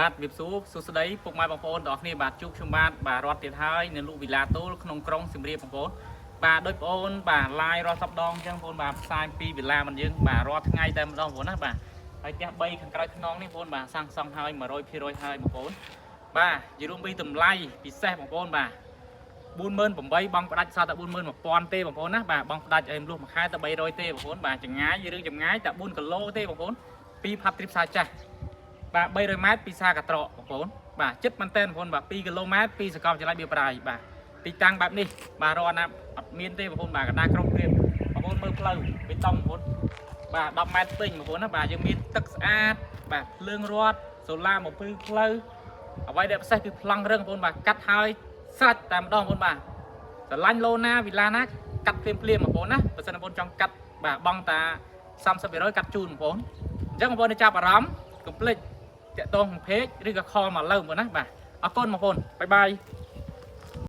បាទវិបសួរសួស្តីពុកម៉ែបងប្អូនទាំងអស់គ្នាបាទជួបខ្ញុំបាទបាទរត់ទៀតហើយនៅលក់វិឡាទូលក្នុងក្រុងសៀមរាបបងប្អូនបាទដូចបងប្អូនបាទ live រាល់សប្តាហ៍អញ្ចឹងបងប្អូនបាទផ្សាយពីវិឡាមិនយើងបាទរាល់ថ្ងៃតែម្ដងបងប្អូនណាបាទហើយផ្ទះ3ខាងក្រោយខ្នងនេះបងប្អូនបាទសាងសង់ហើយ100%ហើយបងប្អូនបាទនិយាយរួមពីតម្លៃពិសេសបងប្អូនបាទ48,000បងផ្ដាច់សល់តែ41,000ទេបងប្អូនណាបាទបងផ្ដាច់ឲ្យមលុះមួយខែតែ300ទេបងប្អូនបាទចងាយរឿងចម្ងាយតែ4គីឡូទេបងប្អូនពីផាប់ទ្រីបផ្សារចាស់ បាទ300ម៉ែត្រពីសាកត្រកបងប្អូនបាទចិត្តមែនតើបងប្អូនបាទ2គីឡូម៉ែត្រពីសាកលវិទ្យាល័យបៀប្រៃបាទទីតាំងបែបនេះបាទរកណាអត់មានទេបងប្អូនបាទកណ្ដាលក្រុងព្រាបបងប្អូនមើលផ្លូវបេតុងបងប្អូនបាទ10ម៉ែត្រពេញបងប្អូនណាបាទយើងមានទឹកស្អាតបាទភ្លើងរត់សូឡាបំភ្លឺផ្លូវអ្វីដែលពិសេសគឺប្លង់រឹងបងប្អូនបាទកាត់ហើយស្រេចតែម្ដងបងប្អូនបាទស្រឡាញ់ឡូណាវិឡាណាកាត់ភ្លាមភ្លាមបងប្អូនណាបើសិនបងប្អូនចង់កាត់បាទបងតា30%កាត់ជូនបងប្អូនអញ្ចឹងបងប្អូនចាប់អារម្មណ៍កុំភ្លេច តាក់ទងក្នុង page ឬក៏ call មកលើបងប្អូនណាបាទអរគុណបងប្អូន bye bye.